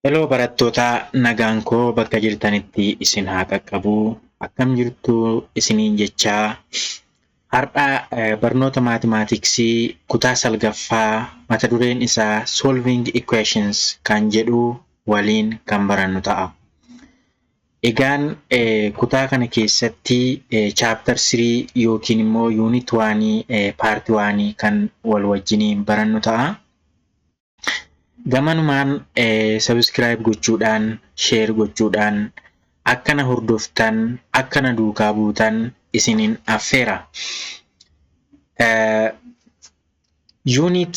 Hello barattoota, nagaan koo bakka jirtanitti isin haa qaqqabu. Akkam jirtu isiniin jechaa, har'a barnoota maatimaatiksii kutaa salgaffaa mata dureen isaa Solving Equations kan jedhu waliin kan barannu ta'a. Egaan kutaa kana keessatti chapter 3 yookiin immoo unit 1 part 1 kan wal wajjiniin barannu ta'a. Gamanumaan subscribe gochuudhaan, share gochuudhaan akkana hordoftan, akkana duukaa buutan isinin affeera. Unit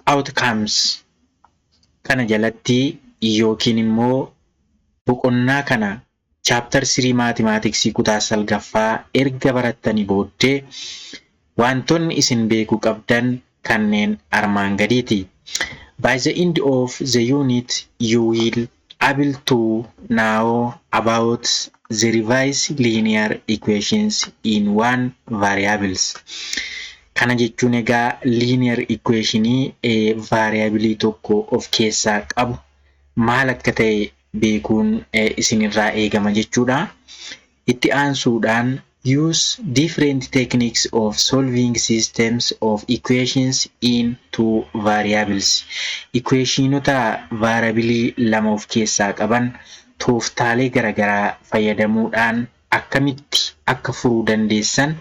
outcomes kana jalatti yookiin immoo boqonnaa kana chapter 3 maatimaatiksii kutaa salgaffaa erga barattanii booddee wantoonni isin beekuu qabdan kanneen armaan gadiiti. By the end of the unit, you will able to know about the revised linear equations in one variables. Kana jechuun egaa linear equationii variabilii tokko of keessaa qabu maal akka ta'e beekuun isinirraa eegama jechuudha. Itti aansuudhaan, use different techniques of solving systems of equations in two variables. Equationota variabilii lama of keessaa qaban tooftaalee garaagaraa fayyadamuudhaan akkamitti akka furuu dandeessan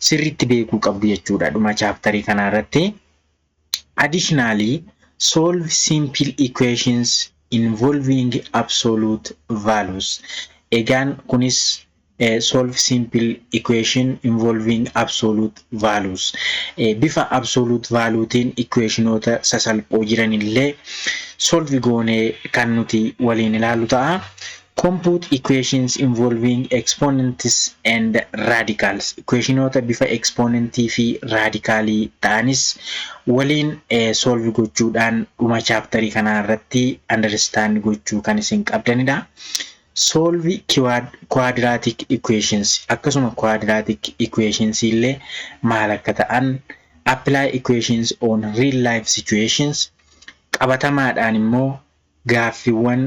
sirriitti beekuu qabdu jechuudha dhuma chapterii kanaa irratti. Additionally, solve simple equations involving absolute values. Egaan kunis solve simple equation involving absolute values. Bifa absolute valuetiin equationoota sasalphoo jiran illee solve goonee kan nuti waliin ilaallu ta'a. Compute equations involving exponents and radicals. Equationoota bifa exponentii fi radicalii ta'anis waliin solve gochuudhaan dhuma chapterii kanaa irratti understand gochuu kan isin qabdanidha. Solve quadratic equations, akkasuma quadratic equations illee maal akka ta'an, apply equations on real life situations, qabatamaadhaan immoo gaaffiiwwan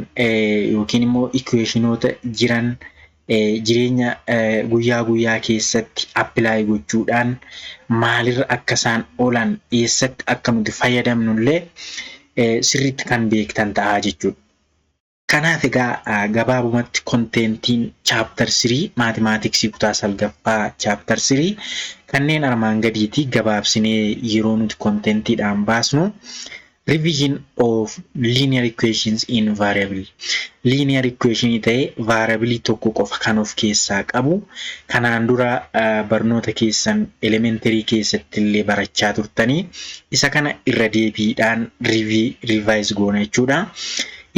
yookiin immoo equationoota jiran jireenya guyyaa guyyaa keessatti apply gochuudhaan maalirra akka isaan oolan, eessatti akka nuti fayyadamnu illee sirriitti kan beektan ta'a jechuudha. Kanaaf egaa gabaabumatti contentiin chapter 3 maatimaatiksii kutaa salgaffaa chapter 3 kanneen armaan gadiiti. Gabaabsinee yeroo nuti contentiidhaan baasnu, revision of linear equations in variable. Linear equation ta'ee variable tokko qofa kan of keessaa qabu kanaan dura barnoota keessan elementary keessatti illee barachaa turtanii, isa kana irra deebiidhaan revise goona jechuudha.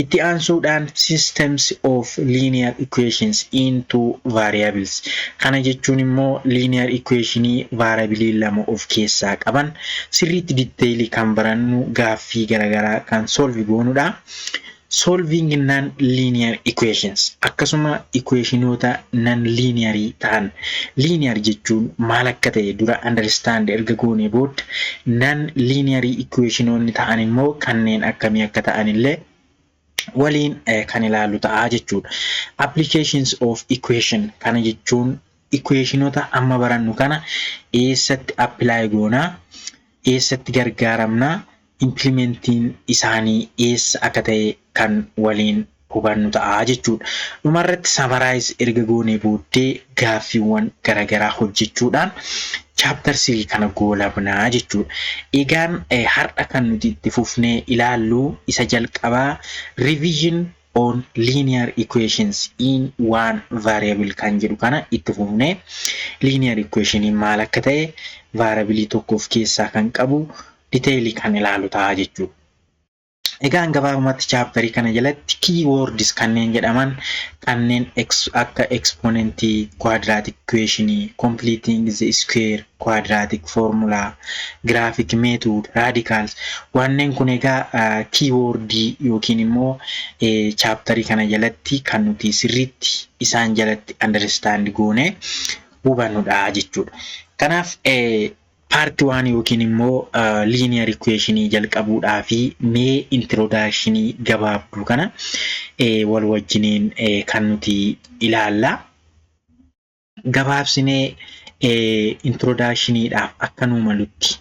Itti aansuudhaan, systems of linear equations in two variables. Kana jechuun immoo linear equationii variabilii lama of keessaa qaban sirriitti detailii kan barannu, gaaffii garaagaraa kan solve goonudha. Solving non-linear equations, akkasuma equationoota non-linearii ta'an, linear jechuun maal akka ta'e dura understand erga goonee booda, non-linear equationoonni ta'an immoo kanneen akkamii akka ta'an illee waliin kan ilaallu ta'a jechuudha. Applications of equation, kana jechuun equationota amma barannu kana eessatti apply goonaa, eessatti gargaaramnaa, implementiin isaanii eessa akka ta'e kan waliin hubannu ta'a jechuudha. Dhumarratti summarize erga goonee booddee gaaffiiwwan garaagaraa hojjechuudhaan chapter 3 kana goolabnaa jechuudha. Egaan har'a kan nuti itti fufnee ilaallu isa jalqabaa, revision on linear equations in one variable kan jedhu kana itti fufnee, linear equation maal akka ta'e, variabilii tokko of keessaa kan qabu detailii kan ilaalu ta'a jechuudha. Egaan gabaabumatti chapterii kana jalatti keywords kanneen jedhaman kanneen akka exponentii, quadratic equationii, completing the square, quadratic formula, graphic method, radicals, wanneen kun egaa keywordii yookiin immoo chapterii kana jalatti kan nuti sirriitti isaan jalatti understand goone hubannudha jechuudha. Kanaaf Part 1 yookiin immoo linear equationii jalqabuudhaa fi mee introductionii gabaabduu kana wal wajjiniin kan nuti ilaalla. Gabaabsinee introductioniidhaaf akka nuu malutti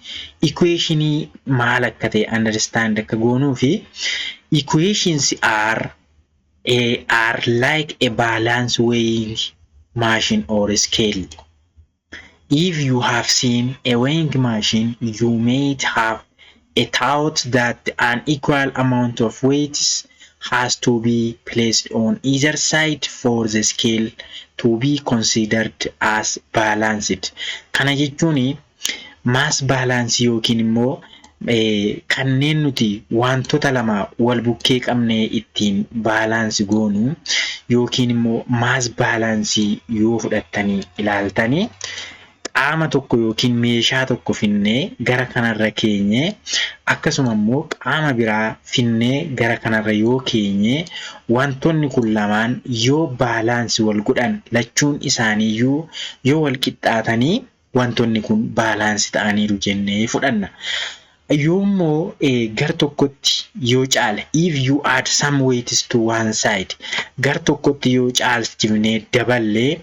equationii maal akka ta'e understand akka goonuu fi equations are like a balance weighing machine or scale. If you have seen a weighing machine, you may have a thought that an equal amount of weights has to be placed on either side for the scale to be considered as balanced. Kana jechuun mass balance yookiin immoo kanneen nuti wantoota lama wal bukkee qabnee ittiin balance goonu yookiin immoo mass balance yoo fudhattanii ilaaltanii, qaama tokko yookiin meeshaa tokko finnee gara kanarra keenyee, akkasuma immoo qaama biraa finnee gara kanarra yoo keenye, wantoonni kun lamaan yoo balance wal godhan, lachuun isaaniiyyuu yoo wal qixxaatanii, wantoonni kun balance ta'aniiru jennee fudhanna. Yoommoo gar tokkotti yoo caale, if you add some weights to one side, gar tokkotti yoo caalchifnee daballee,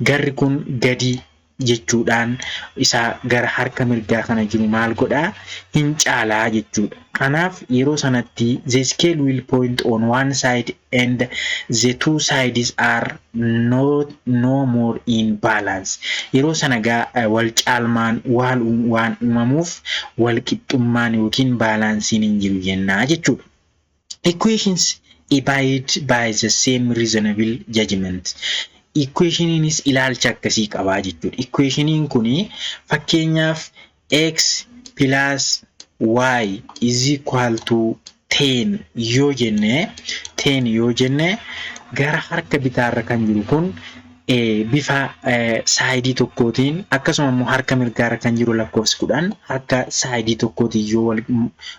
garri kun gadi jechuudhaan isa gara harka mirgaa kana jiru maal godhaa, hin caalaa jechuudha. Kanaaf yeroo sanatti the scale will point on one side and the two sides are not no more in balance. Yeroo sana gaa wal caalmaan waan uumamuuf wal qixxummaan yookiin balanceiin hin jiru jennaa jechuudha. Equations abide by the same reasonable judgment. Equationiinis ilaalcha akkasii qabaa jechuudha. Equationiin kuni fakkeenyaaf x plus y is equal to 10 yoo jenne, 10 yoo jenne, gara harka bitaarra kan jiru kun bifa sideii tokkootiin, akkasuma immoo harka mirgaarra kan jiru lakkoofsi 10 harka sideii tokkootiin yoo wal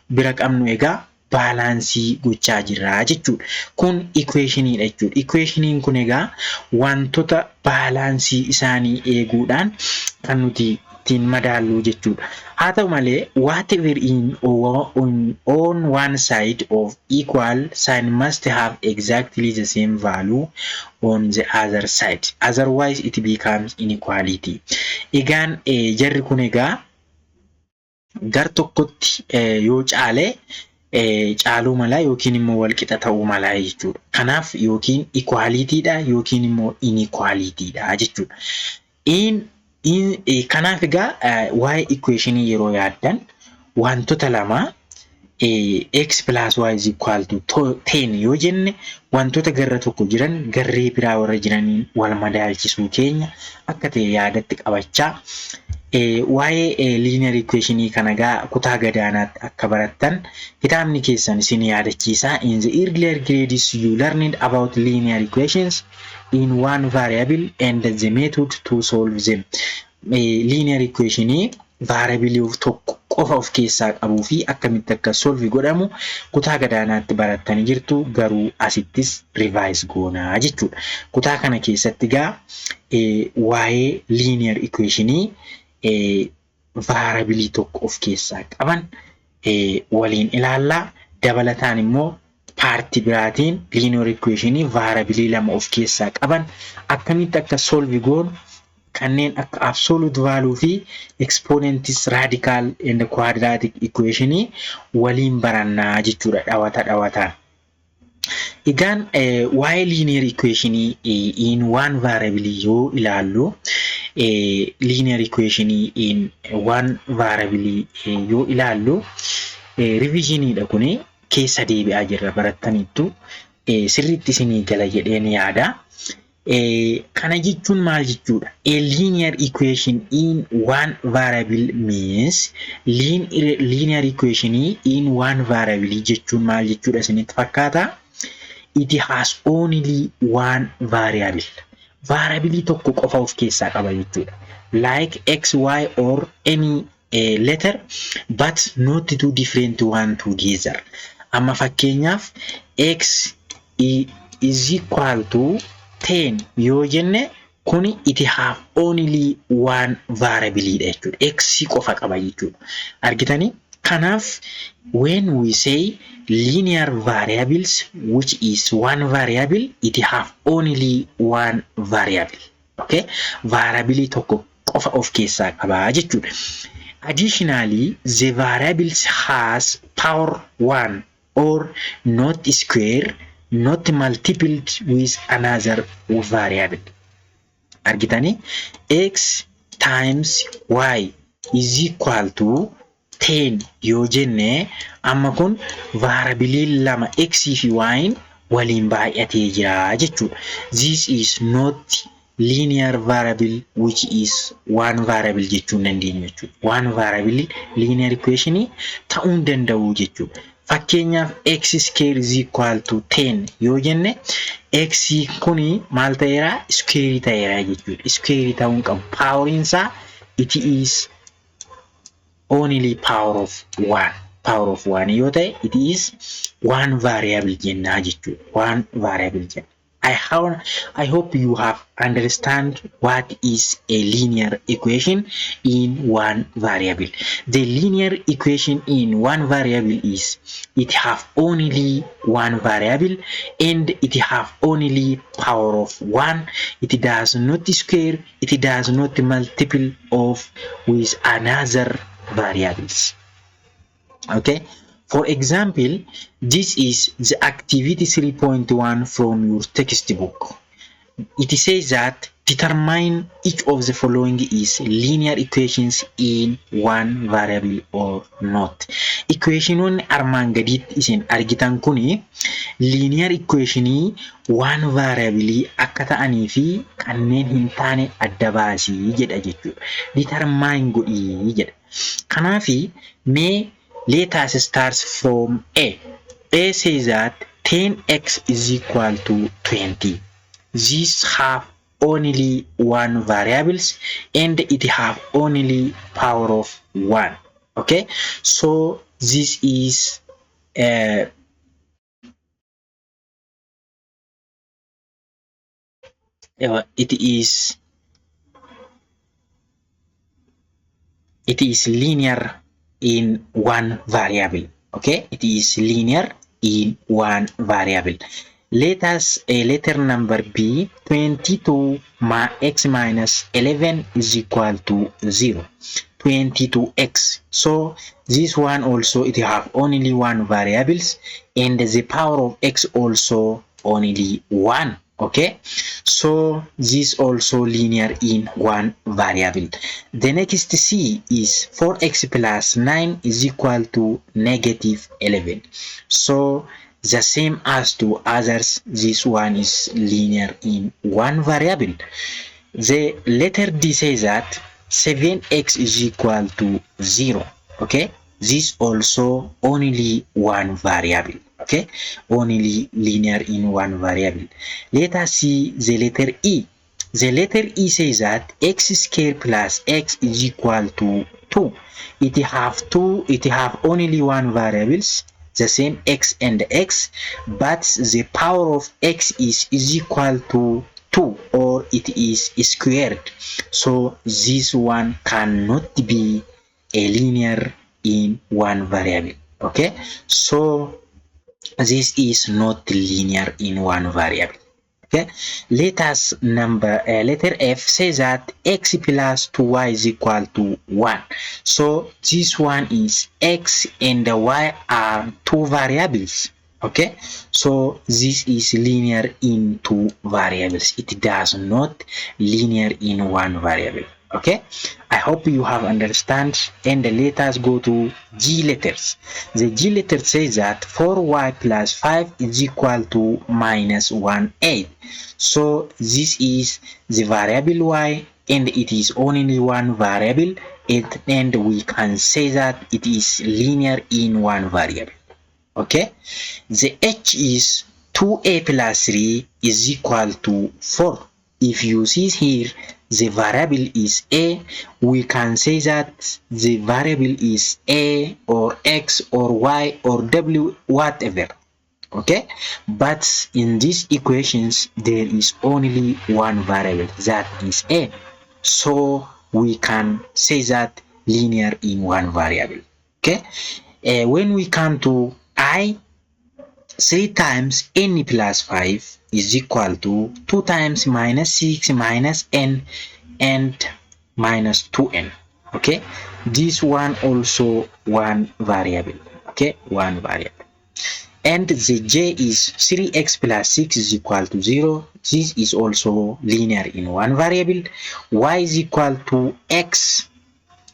bira qabnu, egaa balance gochaa jirra jechuudha. Kun equationiidha jechuudha. Equationiin kun egaa wantoota balance isaanii eeguudhaan kan nuti ittiin madaallu jechuudha. Haa ta'u malee, whatever in on one side of equal sign must have exactly the same value on the other side. Otherwise it becomes inequality. Egaan jarri kun egaa gar tokkotti yoo caale caaluu mala yookiin immoo walqixa ta'uu mala jechuudha. Kanaaf yookiin equalityidha yookiin immoo inequalityidha jechuudha. Kanaaf egaa waa'ee equationii yeroo yaaddan, wantoota lama x plus y is equal to 10 yoo jenne, wantoota garra tokko jiran garree biraa warra jiraniin wal madaalchisuu keenya akka ta'e yaadatti qabachaa, waa'ee linear equationii kana gaa kutaa gadaanaatti akka barattan kitaabni keessan isin yaadachiisa. In the earlier grades you learned about linear equations in one variable and the method to solve them. Linear equationii variable tokko qofa of keessaa qabuu fi akkamitti akka solve godhamu kutaa gadaanaatti barattanii jirtu, garuu asittis revise goonaa jechuudha. Kutaa kana keessatti gaa waa'ee linear equationii variable tokko of keessaa qaban waliin ilaallaa. Dabalataan immoo partii biraatiin linear equationii variable lama of keessaa qaban akkamitti akka solve goonu, kanneen akka absolute value fi exponents, radical and quadratic equationii waliin barannaa jechuudha dhawata dhawataan. Egaan waa'ee linear equationii in one variable yoo ilaallu, linear equationii in one variable yoo ilaallu, revisioniidha kuni, keessa deebi'aa jirra, barattaniittu, sirriitti isinii gala jedheen yaada. Kana jechuun maal jechuudha? A linear equation in one variable means, linear equation in one variable jechuun maal jechuudha isinitti fakkaata? It has only one variable. Variable tokko qofa of keessaa qaba jechuudha. Like x, y or any letter, but not two different one together. Amma fakkeenyaaf x is equal to 10 yoo jenne, Kuni it have only one variable dha jechuudha. X qofa qaba jechuudha. Argitanii? Kanaaf when we say linear variables which is one variable, it have only one variable. Okay? Variable tokko qofa of keessaa qaba jechuudha. Additionally, the variables has power 1 or not square, not multiplied with another variable. Argitanii? X times y is equal to 10 yoo jenne, amma kun variable lama x fi y waliin baay'atee jira jechuudha. This is not linear variable which is one variable jechuu hin dandeenyu jechuudha. One variable linear equation ta'uu hin danda'u jechuudha. Fakkeenyaaf, x square is equal to 10 yoo jenne, x kuni maal ta'eera? Square ta'eera jechuudha. Square ta'uu hin qabu. Poweriin isaa it is only power of 1. Power of 1 yoo ta'e, it is one variable jennaa jechuudha. One variable jenna. I hope you have understand what is a linear equation in one variable. The linear equation in one variable is it have only one variable and it have only power of one. It does not square, it does not multiple of with another variables. Okay. For example, this is the activity 3.1 from your textbook. It says that determine each of the following is linear equations in one variable or not. Equationoonni armaan gaditti isin argitan kuni linear equationii one variable akka ta'anii fi kanneen hin taane adda baasii jedha jechuudha. Determine godhii jedha. Kanaafi mee let us start from A. A says that 10x is equal to 20. These have only one variables and it have only power of 1. Okay, so this is it is linear in one variable. Okay, it is linear in one variable. Let us a letter number B, 22 ma x minus 11 is equal to 0. 22x, so this one also it have only one variables and the power of x also only one. Okay, so this also linear in one variable. The next C is 4x plus 9 is equal to negative 11. So the same as to others, this one is linear in one variable. The letter D says that 7x is equal to 0. Okay, this also only one variable. Okay, only linear in one variable. Let us see the letter E. The letter E says that x square plus x is equal to 2. It have two, it have only one variables, the same x and x, but the power of x is equal to 2 or it is squared. So this one cannot be a linear in one variable. Okay, so this is not linear in one variable. Okay, let us number letter F says that x plus 2y is equal to 1. So this one is x and y are two variables. Okay, so this is linear in two variables. It does not linear in one variable. Okay, I hope you have understand, and let us go to G letters. The G letter says that 4y plus 5 is equal to minus 1 8. So this is the variable y and it is only one variable, and we can say that it is linear in one variable. Okay, the H is 2a plus 3 is equal to 4. If you see here, the variable is a. We can say that the variable is a or x or y or w, whatever. Okay, but in these equations there is only one variable, that is a. So we can say that linear in one variable. Okay, when we come to I, 3 times n plus 5 is equal to 2 times minus 6 minus n and minus 2n. Okay, this one also one variable. Okay, one variable. And the j is 3x plus 6 is equal to 0. This is also linear in one variable. Y is equal to x.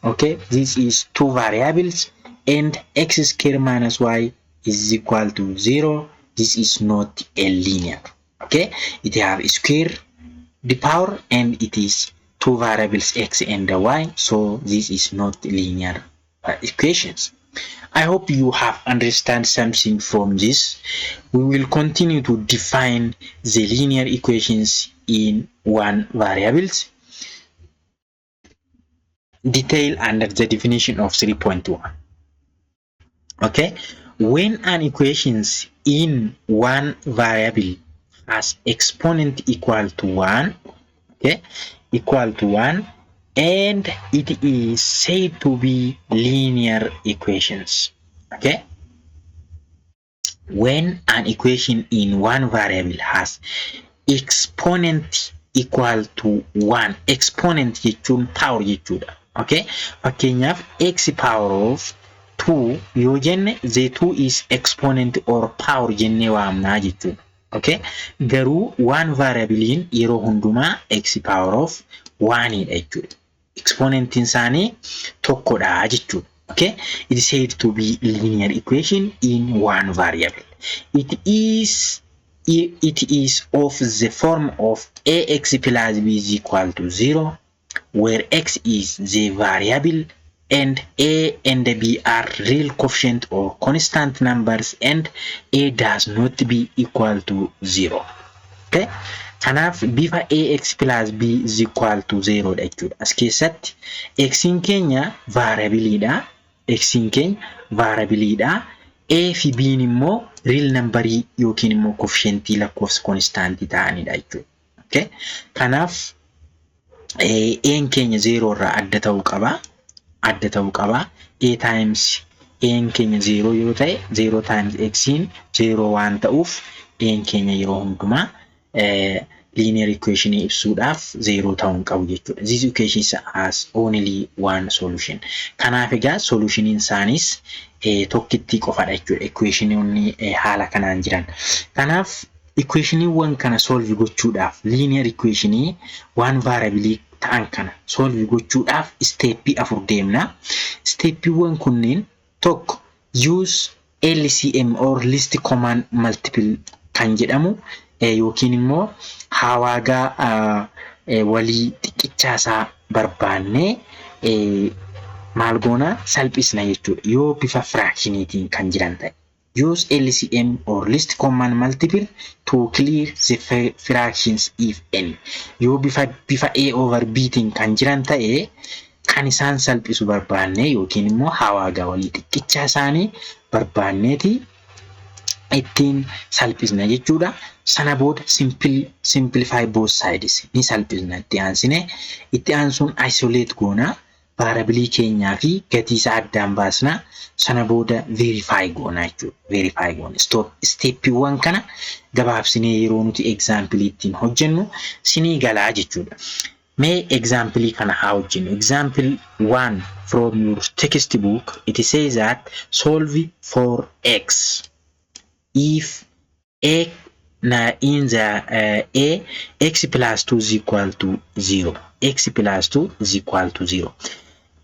Okay, this is two variables, and x square minus y is equal to 0. This is not a linear. Okay, it have square the power and it is two variables, x and y, so this is not linear equations. I hope you have understand something from this. We will continue to define the linear equations in one variables detail under the definition of 3.1. Okay, when an equations in one variable has exponent equal to 1, okay, equal to 1, and it is said to be linear equations. Okay, when an equation in one variable has exponent equal to 1, exponent jechuun power jechuudha. Okay, fakkeenyaaf x power of 2 yoo jenne, the 2 is exponent or power jennee waamnaa jechuudha. Okay, garuu one variableiin yeroo hundumaa x power of 1 dha jechuudha. Exponentiin isaanii tokkodha jechuudha. Okay, it is said to be linear equation in one variable. It is of the form of ax plus b is equal to 0, where x is the variable and a and b are real coefficient or constant numbers and a does not be equal to 0. Okay? Kanaaf bifa ax plus b is equal to 0 dha jechuudha. As keessatti x'n keenya variableiidha. X'n keenya variableiidha. A fi b'n immoo real numberii yookiin immoo coefficientii lakkoofsa constantii ta'anidha jechuudha. Okay? Kanaaf a'n keenya 0 irraa adda ta'uu qaba. Adda ta'uu qaba. A times a'n keenya 0 yoo ta'e, 0 times x'n 0 waan ta'uuf, a'n keenya yeroo hundumaa linear equation ibsuudhaaf 0 ta'uu hin qabu jechuudha. This equation has only one solution. Kanaaf egaa solutioniin isaanis tokkitti qofadha jechuudha. Equationoonni haala kanaan jiran. Kanaaf equationiiwwan kana solve gochuudhaaf, linear equationii one variable ta'an kana solve gochuudhaaf steppii afur deemna. Steppiiwwan kunneen: tokko, use LCM or least common multiple kan jedhamu yookiin immoo hawaagaa walii xiqqichaa barbaannee maal goona, salphisna jechuudha yoo bifa fractioniitiin kan jiran ta'e. Use LCM or least common multiple to clear the fractions if any. Yoo bifa A over B tiin kan jiran ta'e, kan isaan salphisu barbaanne yookiin immoo hawaagaa walii xiqqichaa isaanii barbaanneeti ittiin salphisna jechuudha. Sana booda simplify both sides ni salphisna itti aansine. Itti aansuun isolate goona, variableii keenyaa fi gatii isaa addaan baasna. Sana booda verify goona jechuudha. Verify goona. Steppiiwwan kana gabaabsinee yeroo nuti exampleii ittiin hojjennu sinii galaa jechuudha. Mee example kana haa hojjennu. Example 1 from your textbook, it says that solve for x if a na in the a x plus 2 is equal to 0, x plus 2 is equal to 0.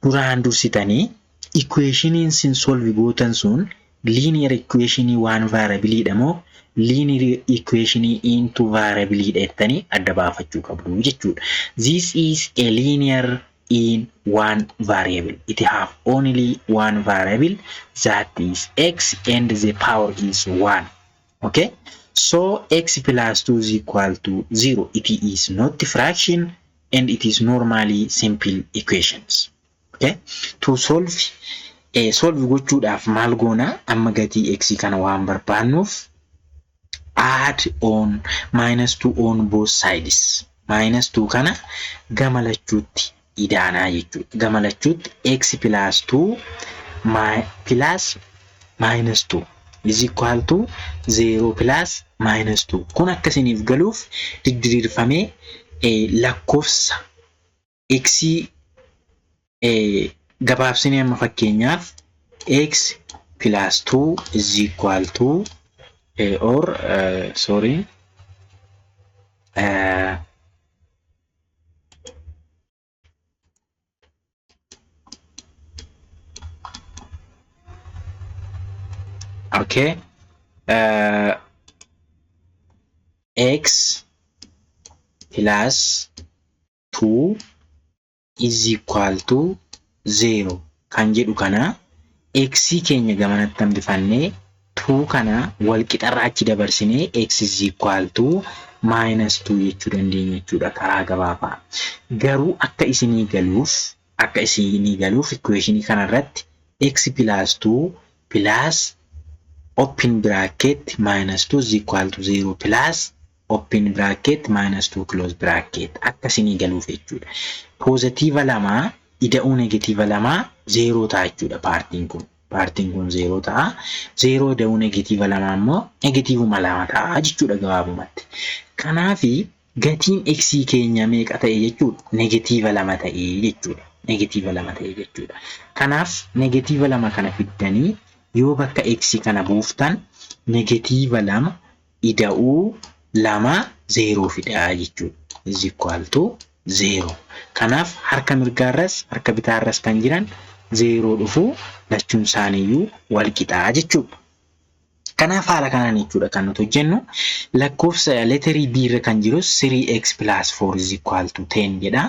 Duraan dursitanii equationiin sin solve gootan sun linear equationii one variable dha moo linear equationii in two variable dha jettanii adda baafachuu qabdu jechuudha. This is a linear in one variable. It have only one variable, that is x, and the power is 1. Okay? So x plus 2 is equal to 0. It is not fraction and it is normally simple equations. Okay? To solve solve gochuudhaaf maal goona? Amma gatii x kana waan barbaannuuf Add on minus 2 on both sides. Minus 2 kana gama lachuutti idaanaa jechuudha. Gama lachuutti x plus 2 plus minus 2 is equal to 0 plus minus 2. Kun akka isiniif galuuf diddiriirfamee lakkoofsa x gabaabsinee amma fakkeenyaaf x plus 2 is equal to or sorry, okay, x plus 2 is equal to 0 kan jedhu kana x keenya gamanatti hambifannee 2 kana wal qixarra achi dabarsinee x is equal to minus 2 jechuu dandeenya jechuudha karaa gabaabaa. Garuu akka isinii galuuf equationii kanarratti x plus 2 plus open bracket minus 2 is equal to 0 plus open bracket minus 2 close bracket akka isinii galuuf jechuudha. Positive lamaa ida'uu negative lamaa zeeroo ta'a jechuudha partiin kun. Partiin kun zeeroo ta'a. Zeeroo ida'uu negative lamaa immoo negativeuma lama ta'a jechuudha gabaabumatti. Kanaafi gatiin x keenya meeqa ta'e jechuudha? Negative lama ta'e jechuudha. Negative lama ta'e jechuudha. Kanaaf negative lama kana fiddanii yoo bakka x kana buuftan negative lama ida'uu lama zeeroo fidaa jechuudha. Is equal to zero. Kanaaf harka mirgaarras harka bitaarras kan jiran zeeroo dhufuu, lachuun isaaniiyyuu wal qixaa jechuudha. Kanaaf haala kanaan jechuudha kan nuti hojjennu. Lakkoofsa letterii B irra kan jirus 3x plus 4 is equal to 10 jedha.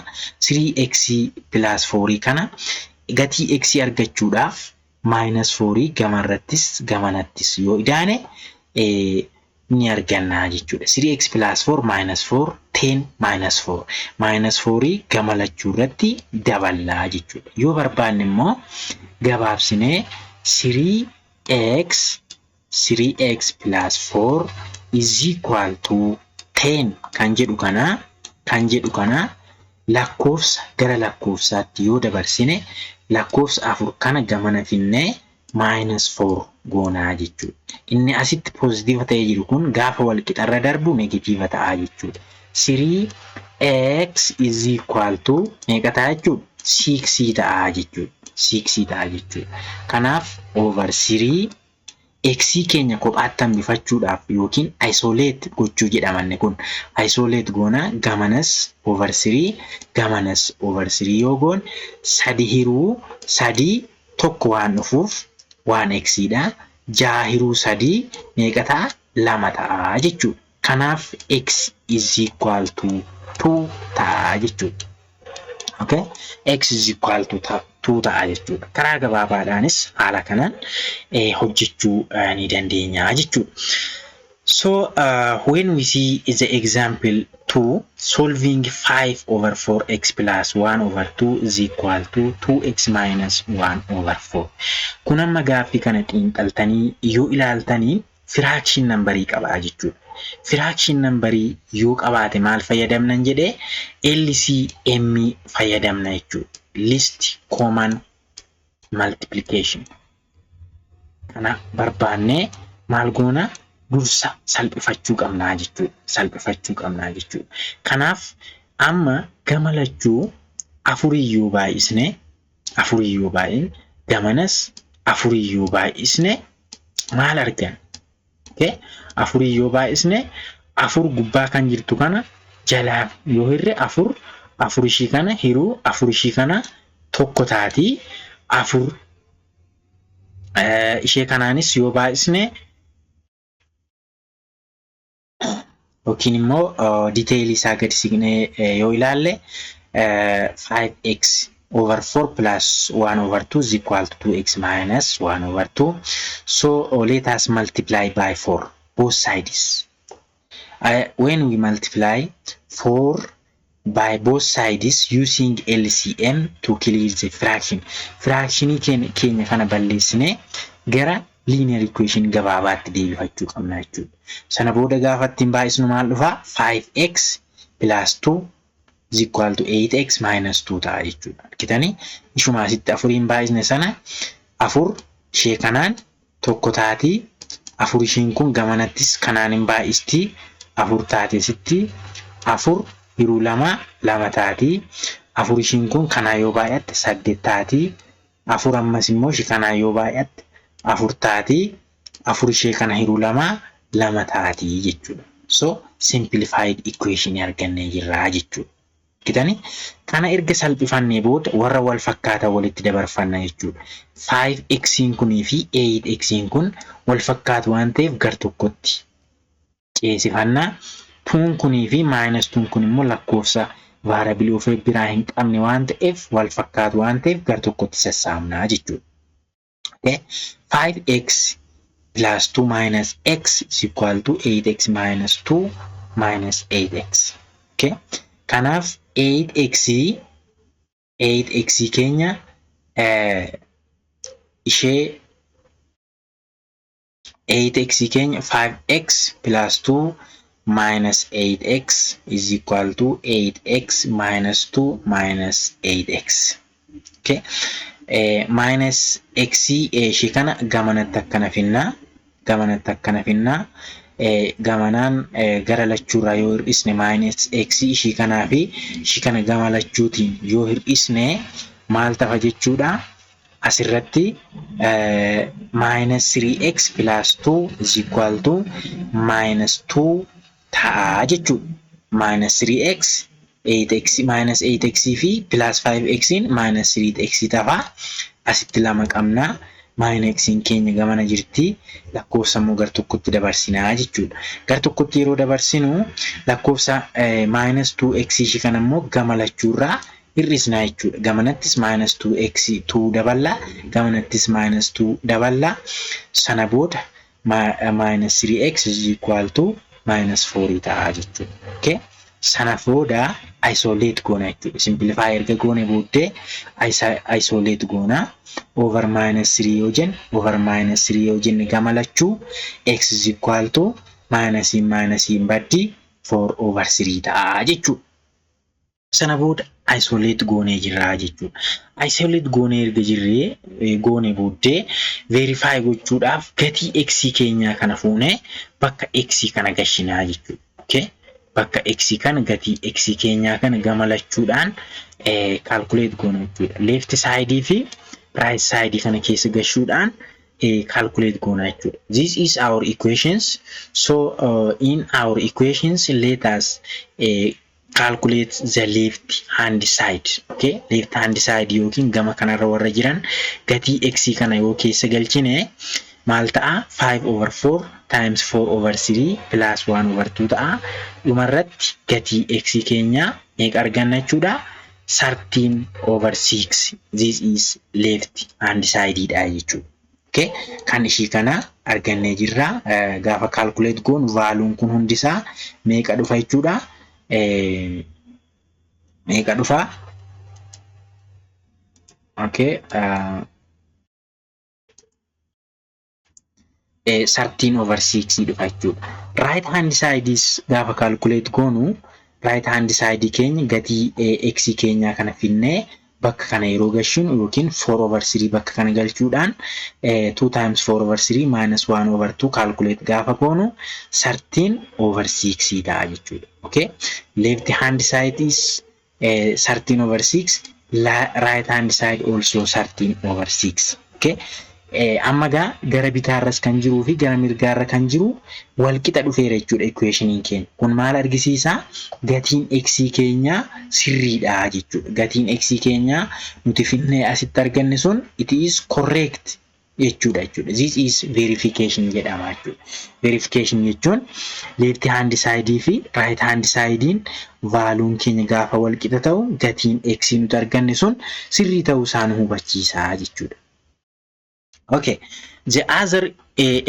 3x plus 4 kana gatii x argachuudhaaf minus 4 gamarrattis gamanattis yoo idaane ni arganna jechuudha. 3x plus 4 minus 4, 10 minus 4, minus 4 gama lachuu irratti daballaa jechuudha. Yoo barbaanne immoo gabaabsinee 3x plus 4 is equal to 10 kan jedhu kana lakkoofsa gara lakkoofsaatti yoo dabarsine lakkoofsa afur kana gamana finnee minus 4 goonaa jechuudha. Inni asitti positive ta'ee jiru kun gaafa wal qixarra darbu negative ta'a jechuudha. 3x is equal to meeqa ta'a jechuudha? 6 ta'a jechuudha. 6 ta'a jechuudha. Kanaaf over 3 x keenya kophaatti hambifachuudhaaf yookiin isolate gochuu jedhamanne kun isolate goona. Gamanas over 3, gamanas over 3 yoo goone, sadi hiruu sadii tokko waan dhufuuf waan x dha. Jaha hiruu sadii meeqa ta'a? Lama ta'a jechuudha. Kanaaf x is equal to 2 ta'a jechuudha. Okay? x is equal to 2 ta'a jechuudha. Karaa gabaabaadhaanis haala kanaan hojjechuu ni dandeenya jechuudha. So when we see the example 2, solving 5 over 4x plus 1 over 2 is equal to 2x minus 1 over 4. Kun amma gaaffii kana xiinxaltanii yoo ilaaltanii fraction numberii qabaa jechuudha. Fraction numberii yoo qabaate maal fayyadamnan jedhee? LCM fayyadamna jechuudha. Least common multiplication. Kana barbaannee maal goona? Dursa salphifachuu qabnaa jechuudha. Salphifachuu qabnaa jechuudha. Kanaaf amma gama lachuu afuriyyuu baay'isne, afuriyyuu baay'ine, gamanas afuriyyuu baay'isne maal arganna? Okay? Afuriyyuu baay'isne, afur gubbaa kan jirtu kana jalaa yoo hirre afur, afur ishii kana hiruu afur ishii kana tokko taatii. Afur ishee kanaanis yoo baay'isne yookiin immoo detailii isaa gadi siqnee yoo ilaalle, 5x over 4 plus 1 over 2 is equal to 2x minus 1 over 2. So let us multiply by 4 both sides. When we multiply 4 by both sides using LCM to clear the fraction. Fractionii keenya kana balleessinee gara linear equation gabaabaatti deebifachuu qabna jechuudha. Sana booda gaafa ittiin baay'isnu maal dhufaa? 5x plus 2 is equal to 8x minus 2 ta'a jechuudha. Argitanii, ishuma asitti afuriin baay'isne sana, afur ishee kanaan tokko taatii, afur ishiin kun gamanattis kanaan hin baay'istii, afur taate. Sitti afur hiruu lama lama taatii, afur ishiin kun kanaan yoo baay'atte saddeet taatii, afur ammas immoo ishee kanaan yoo baay'atte afur taatii, afur ishee kana hiruu lama lama taatii jechuudha. So simplified equation argannee jirraa jechuudha. Argitanii, kana erga salphifannee booda warra wal fakkaatan walitti dabarfanna jechuudha. 5x kunii fi 8x kun wal fakkaatu waan ta'eef gar tokkotti ceesifannaa. Twon kunii fi minus twon kun immoo lakkoofsa variable ofii biraa hin qabne waan ta'eef, wal fakkaatu waan ta'eef, gar tokkotti sassaabnaa jechuudha. Okay. 5x plus 2 minus x is equal to 8x minus 2 minus 8x. Okay. Kanaaf 8x keenya ishee 8x keenya 5x plus 2 minus 8x is equal to 8x minus 2 minus 8x. Okay. Minus x ishee kana gamanatti akkana finnaa, gamanatti akkana finnaa, gamanaan gara lachuurraa yoo hir'isne, minus x ishii kanaa fi ishii kana gama lachuutiin yoo hir'isne maal ta'a jechuudha? Asirratti minus 3x plus 2 is equal to minus 2 ta'a jechuudha. Minus 3x 8x minus 8x fi plus 5x minus 3x ta'a. Asitti lama qabna. Minus x keenya gamana jirti. Lakkoofsa immoo gar tokkotti dabarsinaa jechuudha. Gar tokkotti yeroo dabarsinu lakkoofsa minus 2x ishii kana immoo gama lachuurraa hir'isnaa jechuudha. Gamanattis minus 2x 2 daballa. Gamanattis minus 2 daballa. Sana booda minus 3x is equal to minus 4 ta'a jechuudha. Okay? Sana booda isolate goona jechuudha. Simplify erga goone booddee isolate goona. Over minus 3 yoo jenne, over minus 3 yoo jenne, gama lachuu x is equal to minus minus baddi, 4 over 3 ta'a jechuudha. Sana booda isolate goonee jirra jechuudha. Isolate goonee erga jirree goone booddee verify gochuudhaaf gatii x keenyaa kana fuunee bakka x kana gashinaa jechuudha. Okay? Bakka x kana, gatii x keenyaa kana gama lachuudhaan calculate goona jechuudha. Left side fi right side kana keessa gashuudhaan calculate goona jechuudha. This is our equations. So in our equations, let us calculate the left hand side. Okay, left hand side yookiin gama kanarra warra jiran gatii x kana yoo keessa galchine maal ta'a? 5 over 4 times 4 over 3 plus 1 over 2 ta'a. Dhumarratti gatii x keenya meeqa arganna jechuudha? 13 over 6. This is left hand side dha jechuudha. Okay, kan ishii kana argannee jirra. Gaafa calculate goonu valueun kun hundisaa meeqa dhufa jechuudha? Meeqa dhufa? Okay. 13 over 6 dhufa jechuudha. Right hand side gaafa calculate goonu, right hand side keenya gatii x keenyaa kana finnee bakka kana yeroo galchinu yookiin 4 over 3 bakka kana galchuudhaan 2 times 4 over 3 minus 1 over 2 calculate gaafa goonu 13 over 6 ta'a jechuudha. Okay? Left hand side is 13 over 6, right hand side also 13 over 6. Okay? Amma gaa gara bitaarras kan jiruu fi gara mirgaarra kan jiru walqixa dhufeera jechuudha equationiin keenya. Kun maal argisiisa? Gatiin x keenyaa sirriidha jechuudha. Gatiin x keenyaa nuti finnee asitti arganne sun it is correct jechuudha. This is verification jedhama jechuudha. Verification jechuun left hand side fi right hand sidein valueun keenya gaafa walqixa ta'u gatiin x nuti arganne sun sirrii ta'uu isaa nu hubachiisa jechuudha. Okay, the other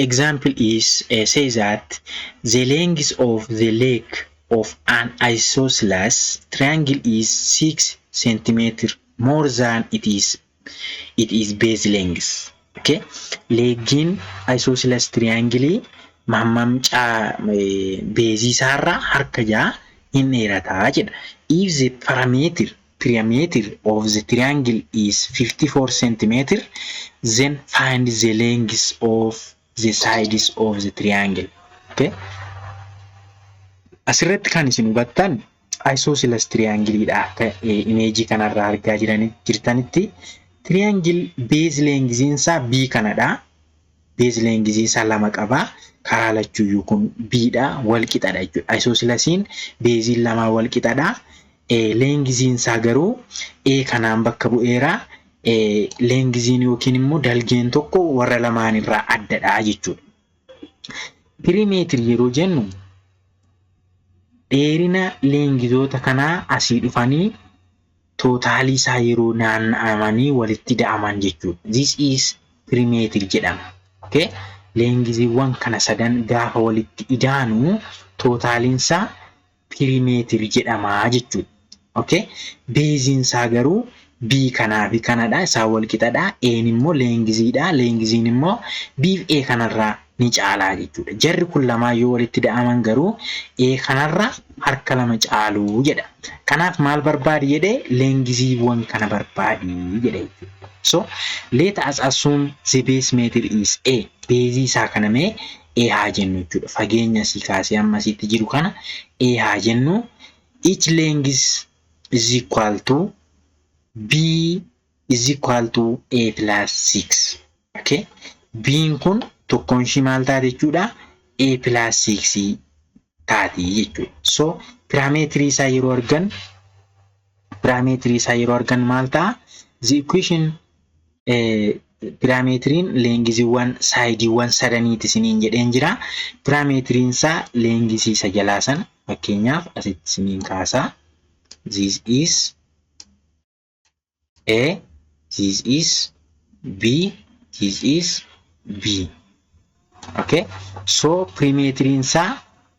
example is say that the length of the leg of an isosceles triangle is 6 centimeter more than it is base length. Okay? Legiin isosceles triangle hammam baseii isaarraa harka 6 hin dheerataa jedha. If the perimeter of the triangle is 54 centimeter, then find the length of the sides of the triangle. Okay? Asirratti kan isin hubattan isosceles triangle-dha, akka imageii kanarraa argaa jirtanitti. Triangle base length isaa B kanadha. Base length isaa lama qaba. Karaa lachuyyuu kun B dha, wal qixadha jechuudha. Isoscelesiin baseiin lamaa wal qixadha. Lengthiin isaa garuu A kanaan bakka bu'eera. Lengthiin yookiin immoo dalgeen tokko warra lamaan irraa addadha jechuudha. Perimeter yeroo jennu dheerina lengthoota kanaa asii dhufanii totalii isaa yeroo naanna'amanii walitti da'aman jechuudha. This is perimeter jedhama. Okay? Lengthiiwwan kana sadan gaafa walitti idaanu totaliin isaa perimeter jedhama jechuudha. Okay? Baseiin isaa garuu B kanaa fi kanadha. Isaan wal qixadha. A'n immoo lengthiidha. Lengthiin immoo B fi A kanarraa ni caalaa jechuudha. Jarri kun lamaan yoo walitti da'aman garuu A kanarra harka 2 caaluu jedha. Kanaaf maal barbaadi jedhee? Lengthiiwwan kana barbaadi jedhe jechuudha. So let us assume the base meter is A. Baseii isaa kana mee A haa jennu jechuudha. Fageenya asii kaasee amma asitti jiru kana A haa jennu. Each length is equal to B is equal to A plus 6. Okay? B'n kun tokkoon ishii maal taate jechuudha? A plus 6 taati jechuudha. So perimeterii isaa yeroo argan maal ta'a? The equation, perimeteriin lengthiiwwan sideiiwwan sadaniiti isiniin jedheen jira. Perimeteriin isaa lengthii isa jalaa sana fakkeenyaaf asitti isiniin kaasaa. This is A, this is B, this is B. Okay, so perimeteriin isaa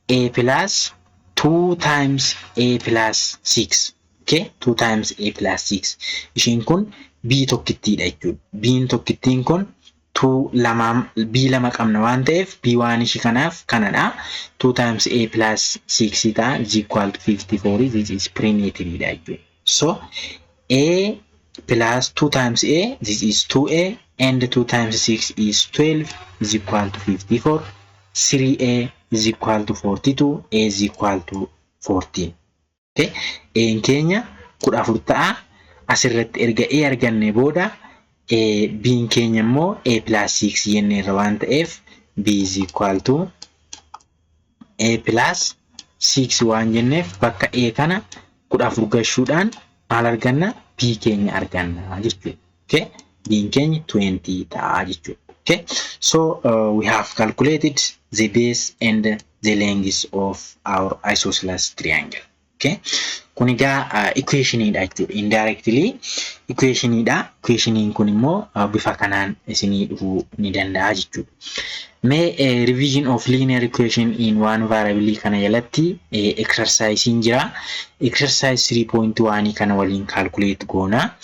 A plus 2 times A plus 6. Okay, 2 times A plus 6. Ishiin kun B tokkittiidha jechuudha. B'n tokkittiin kun 2 lamaan B lama qabna waan ta'eef B waan ishii kanaaf kanadha. 2 times A plus 6 ta'a, is equal to 54. This is perimeter dha jechuudha. So A plus 2 times A, this is 2A, and 2 times 6 is 12, is equal to 54. 3A is equal to 42. A is equal to 14. Okay. A'n keenya 14 ta'a. Asirratti erga A arganne booda B'n keenya immoo A plus 6 jenneerra waan ta'eef B is equal to A plus 6 waan jenneef bakka A kana 14 gashuudhaan maal arganna? B keenya arganna jechuudha. Okay? B'n keenya 20 ta'a jechuudha. Okay? So we have calculated the base and the length of our isosceles triangle. Okay? Kun egaa equationiidha jechuudha. Indirectly equationiidha. Equationiin kun immoo bifa kanaan isinii dhufuu ni danda'a jechuudha. Mee revision of linear equation in one variable kana jalatti exercise jira. Exercise 3.1 kana waliin calculate goona.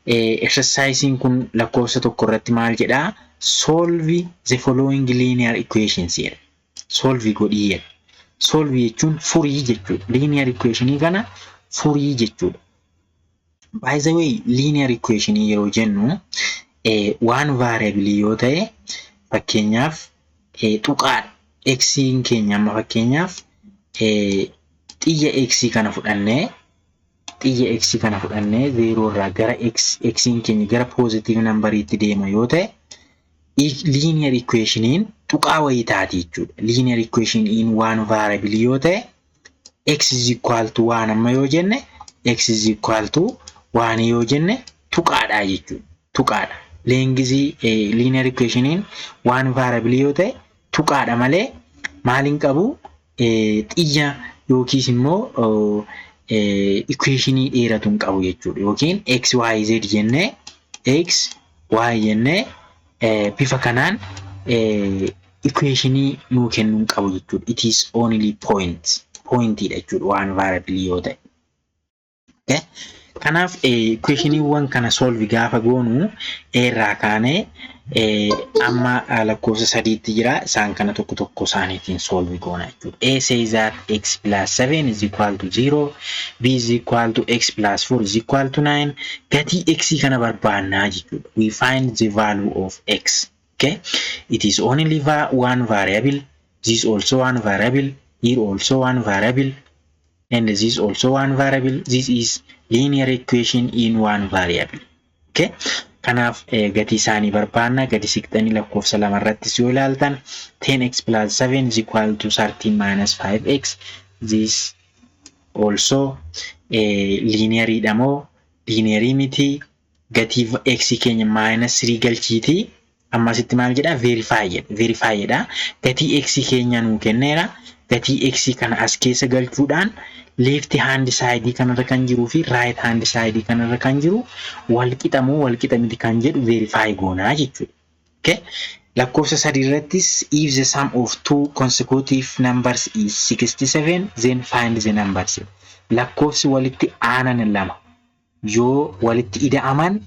Exercise kun lakkoofsa 1 irratti maal jedhaa? "Solve the following linear equations" jedha. Solve godhii jedha. Solve jechuun furii jechuudha. Linear equationii kana furii jechuudha. By the way, linear equation yeroo jennu one variable yoo ta'e, fakkeenyaaf tuqaadha. X'n keenya amma fakkeenyaaf xiyya x kana fudhannee, xiyya x kana fudhannee zeeroo irraa gara x, x'n keenya gara positive numberiitti deema yoo ta'e, linear equationiin tuqaa wayii taati jechuudha. Linear equation in one variable yoo ta'e, x is equal to 1 amma yoo jenne, x is equal to 1 yoo jenne tuqaadha jechuudha. Tuqaadha. Lengthii linear equationiin one variable yoo ta'e tuqaadha malee maal hin qabu? Xiyya yookiis immoo equationii dheeratu hin qabu jechuudha. Yookiin x y z jennee, x y jennee bifa kanaan equationii nuu kennuu hin qabu jechuudha. It is only point. Pointiidha jechuudha one variable yoo ta'e. Kanaaf equationiiwwan kana solve gaafa goonu A irraa kaanee Amma lakkoofsa sadiitti jira. Isaan kana tokko tokko isaaniitiin solve goona jechuudha. A says that x plus 7 is equal to 0. B is equal to x plus 4 is equal to 9. Gatii x kana barbaannaa jechuudha. We find the value of x. Okay. It is only one variable. This also one variable. Here also one variable. And this is also one variable. This is linear equation in one variable. Okay. Kanaaf gatii isaanii barbaanna. Gadi siqxanii lakkoofsa lama irrattis yoo ilaaltan, 10x plus 7 is equal to 13 minus 5x. This also lineariidha moo linearii miti? Gatii x keenya minus 3 galchiitii ammasitti maal jedha? Verify jedha. Verify jedha. Gatii x keenya nuu kenneera. Gatii x kana as keessa galchuudhaan left hand side kanarra kan jiruu fi right hand side kanarra kan jiru wal qixa moo wal qixa miti kan jedhu verify goonaa jechuudha. Okay? Lakkoofsa sadii irrattis, if the sum of two consecutive numbers is 67, then find the numbers. Lakkoofsi walitti aanan lama yoo walitti ida'aman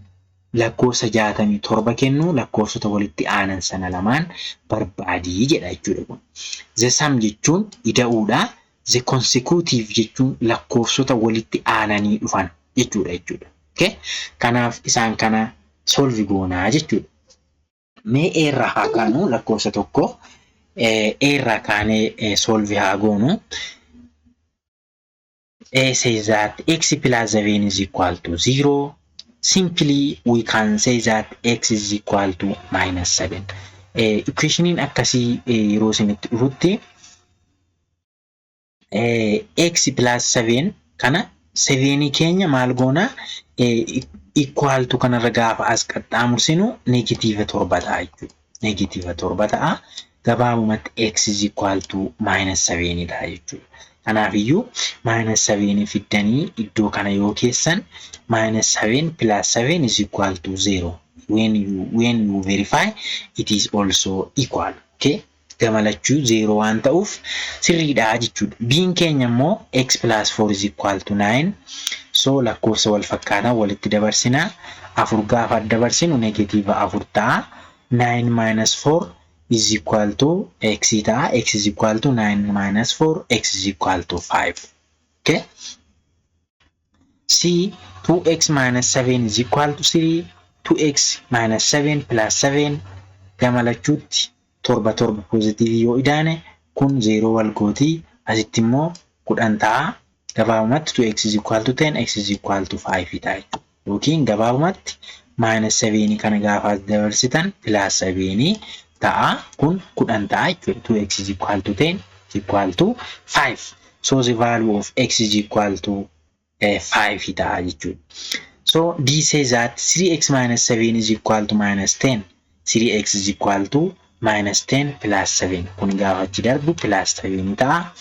lakkoofsa 67 kennu, lakkoofsota walitti aanan sana lamaan barbaadii jedha jechuudha kun. The sum jechuun ida'uudha. The consecutive jechuun lakkoofsota walitti aananii dhufan jechuudha. Okay? Kanaaf isaan kana solve goonaa jechuudha. Mee A irraa haa kaanu. Lakkoofsa tokko A irraa kaanee solve haa goonu. A says that x plus 7 is equal to 0. Simply we can say that x is equal to minus 7. Equationiin akkasii yeroo isinitti dhufutti, x plus 7 kana, 7 keenya maal goona? Equal to kanarra gaafa as qaxxaamursinu negative 7 ta'a jechuudha. Negative 7 ta'a. Gabaabumatti x is equal to minus 7 ta'a jechuudha. Kanaafiyyuu minus 7 fiddanii iddoo kana yoo keessan, minus 7 plus 7 is equal to 0. When you verify, it is also equal. Okay? Gama lachuu 0 waan ta'uuf sirriidha jechuudha. B'n keenya immoo x plus 4 is equal to 9. So lakkoofsa wal fakkaataa walitti dabarsinaa. Afur gaafa dabarsinu negative 4 ta'a. 9 minus 4 is equal to x ta'a. X is equal to 9 minus 4, x is equal to 5. Okay. C, 2x minus 7 is equal to 3. 2x minus 7 plus 7, gama lachuutti torba torba positive yoo idaane kun 0 wal gootii, asitti immoo 10 ta'a. Gabaabumatti 2x is equal to 10, x is equal to 5 ta'a jechuudha. Yookiin gabaabumatti minus 7 kana gaafa as dabarsitan plus 7 ta'a, kun 10 ta'a jechuudha. 2x is equal to 10 is equal to 5. So the value of x is equal to 5 ta'a jechuudha. So D says that 3x minus 7 is equal to minus 10. 3x is equal to minus 10 plus 7. Kun gaafa achi darbu plus 7 ta'a.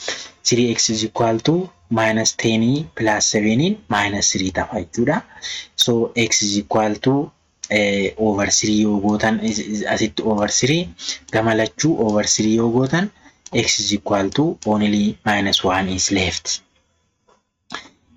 3x is equal to minus 10 plus 7 minus 3 ta'a jechuudha. So x is equal to over 3 yoo gootan, asitti over 3, gama lachuu over 3 yoo gootan, x is equal to only minus 1 is left.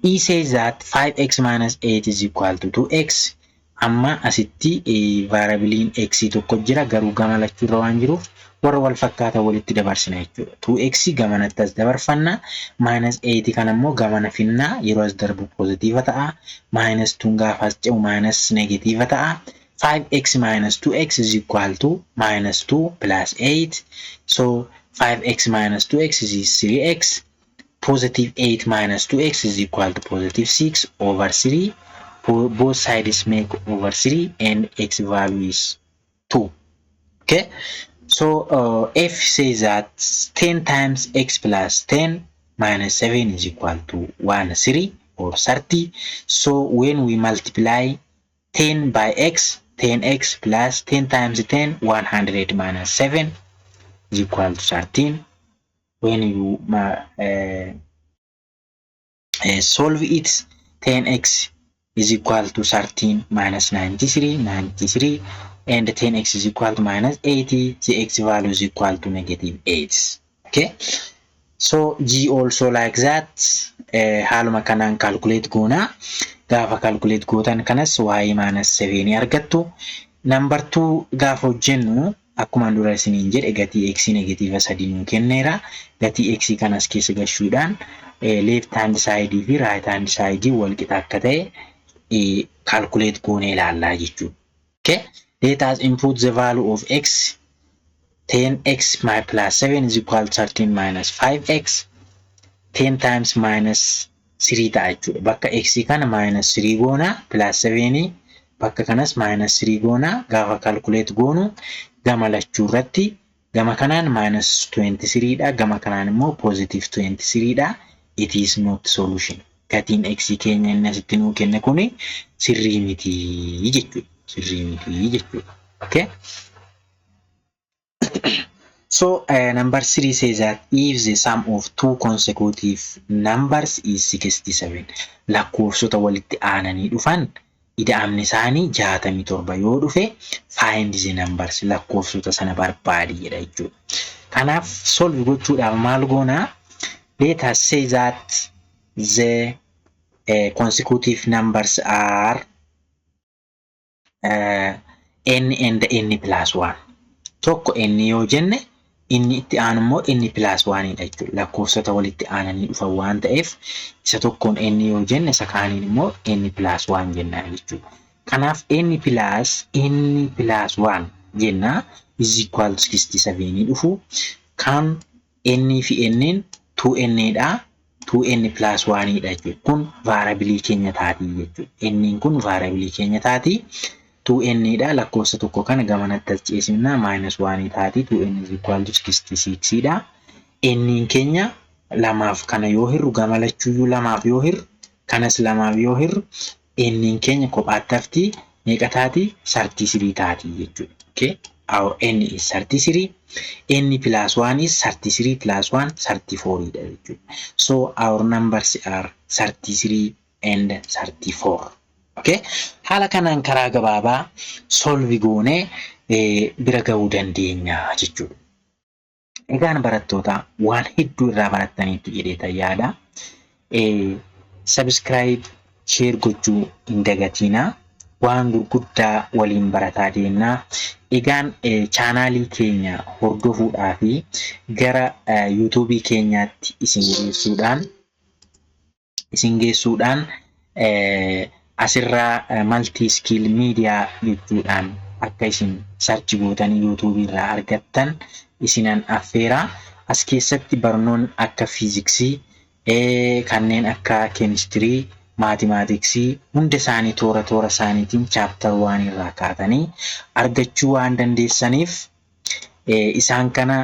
E says that 5x minus 8 is equal to 2x. Amma asitti variableiin x tokko jira, garuu gama lachuurra waan jiruuf warra wal fakkaatan walitti dabarsina jechuudha. 2x gamanatti as dabarfanna, minus 8 kana immoo gamana finna, yeroo as darbu positive ta'a. Minus 2 gaafa as ce'u minus negative ta'a. 5x minus 2x is equal to minus 2 plus 8. So 5x minus 2x is 3x. Positive 8 minus 2x is equal to positive 6 over 3. Both sides make over 3 and x value is 2. Okay. So F says that 10 times x plus 10 minus 7 is equal to 1 3 or 30. So when we multiply 10 by x, 10x plus 10 times 10, 100 minus 7 is equal to 13. When you solve it, 10x is equal to 13 minus 93, 93, and 10x is equal to minus 80. The x value is equal to negative 8. Okay, so G also like that. Haaluma kanaan calculate goona. Gaafa calculate gootan kanas y minus 7 argattu. Number 2 gaafa hojjennu, akkuma dura isiniin jedhe, gatii x negative 3 nuu kenneera. Gatii x kanas keessa gashuudhaan left hand side fi right hand side wal qixa akka ta'e calculate goonee ilaallaa jechuudha. Okay? Let us input the value of x. 10x plus 7 is equal to 13 minus 5x. 10 times minus 3 ta'a jechuudha. Bakka x kana minus 3 goona, plus 7 bakka kanas minus 3 goona. Gaafa calculate goonu gama lachuu irratti gama kanaan minus 23 dha, gama kanaan immoo positive 23 dha. It is not solution. Gatiin x keenya inni asitti nuu kenne kuni sirrii miti jechuudha. Sirrii miti jechuudha. Okay. So number 3 says that if the sum of two consecutive numbers is 67, lakkoofsota walitti aananii dhufan ida'amni isaanii 67 yoo dhufe, find the numbers, lakkoofsota sana barbaadi jedha jechuudha. Kanaaf solve gochuudhaaf maal goonaa? Let us say that the consecutive numbers are n and n plus 1. Tokko n yoo jenne, inni itti aanu immoo n plus 1 dha jechuudha. Lakkoofsota walitti aananii dhufan waan ta'eef, isa tokkoon n yoo jenne, isa kaaniin immoo n plus 1 jenna jechuudha. Kanaaf n plus n plus 1 jenna is equal to 67 dhufu. Kan n fi n 2n dha. 2n plus 1 dha jechuudha. Kun variable keenya taatii jechuudha. N kun variable keenya taatii. 2n dha, lakkoofsa tokko kana gamanatti as ceesifna, minus 1 taati. 2n is equal to 66 dha. N keenya lamaaf kana yoo hirru, gama lachuuyyuu lamaaf yoo hirru, kanas lamaaf yoo hirru, n keenya kophaatti hafti. Meeqa taati? 33 taati jechuudha. Okay? Our n is 33. N plus 1 is 33 plus 1, 34 dha jechuudha. So our numbers are 33 and 34. Okay? Haala kanaan karaa gabaabaa solve goonee bira gahuu dandeenya jechuudha. Egaan barattoota, waan hedduu irraa barattaniitu jedheetan yaada. Subscribe, share gochuu hin dagatinaa. Waan gurguddaa waliin barataa deemnaa. Egaan channelii keenya hordofuudhaa fi gara YouTubeii keenyaatti isin geessuudhaan asirraa Multi Skill Media jechuudhaan akka isin search gootanii YouTubeii irraa argattan isinan affeeraa. As keessatti barnoonni akka fiiziksii, kanneen akka keemistirii, mathematicsii hunda isaanii toora toora isaaniitiin chapter waan irraa kaatanii argachuu waan dandeessaniif, isaan kana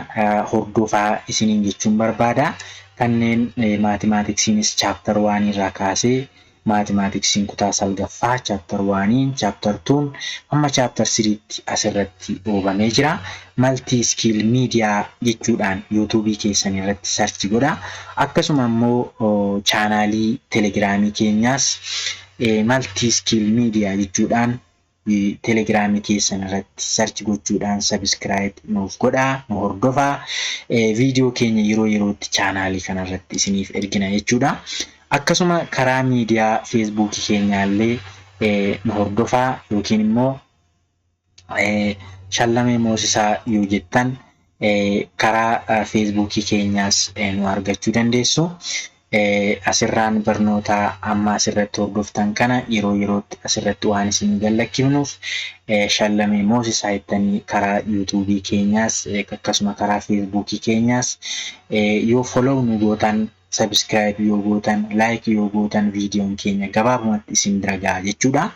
hordofaa isiniin jechuun barbaada. Kanneen mathematicsiinis chapter waan irraa kaasee, mathematicsiin kutaa salgaffaa chapter oneiin, chapter twon hamma chapter threetti asirratti dhoobamee jira. Multi Skill Media jechuudhaan YouTubeii keessan irratti search godha. Akkasuma immoo channelii Telegramii keenyaas Multi Skill Media jechuudhaan Telegramii keessan irratti search gochuudhaan subscribe nuuf godhaa, nu hordofaa. Viidiyoo keenya yeroo yerootti channelii kanarratti isiniif ergina jechuudha. Akkasuma karaa miidiyaa Facebookii keenyaallee nu hordofaa, yookiin immoo Shallamee Moosisaa yoo jettan karaa Facebookii keenyaas nu argachuu dandeessu. Asirraan barnoota amma asirratti hordoftan kana yeroo yerootti asirratti waan isin gallakkifnuuf, Shallamee Moosisaa jettanii karaa YouTubeii keenyaas akkasuma karaa Facebookii keenyaas yoo follow nu gootan, subscribe yoo gootan, like yoo gootan, viidiyoon keenya gabaabumatti isin bira gaha jechuudha.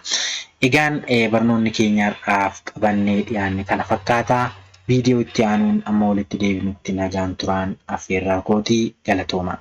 Egaan barnoonni keenya har'aaf qabannee dhiyaanne kana fakkaata. Viidiyoo itti aanuun amma walitti deebinutti nagaan turaan affeerraa kootii, galatooma.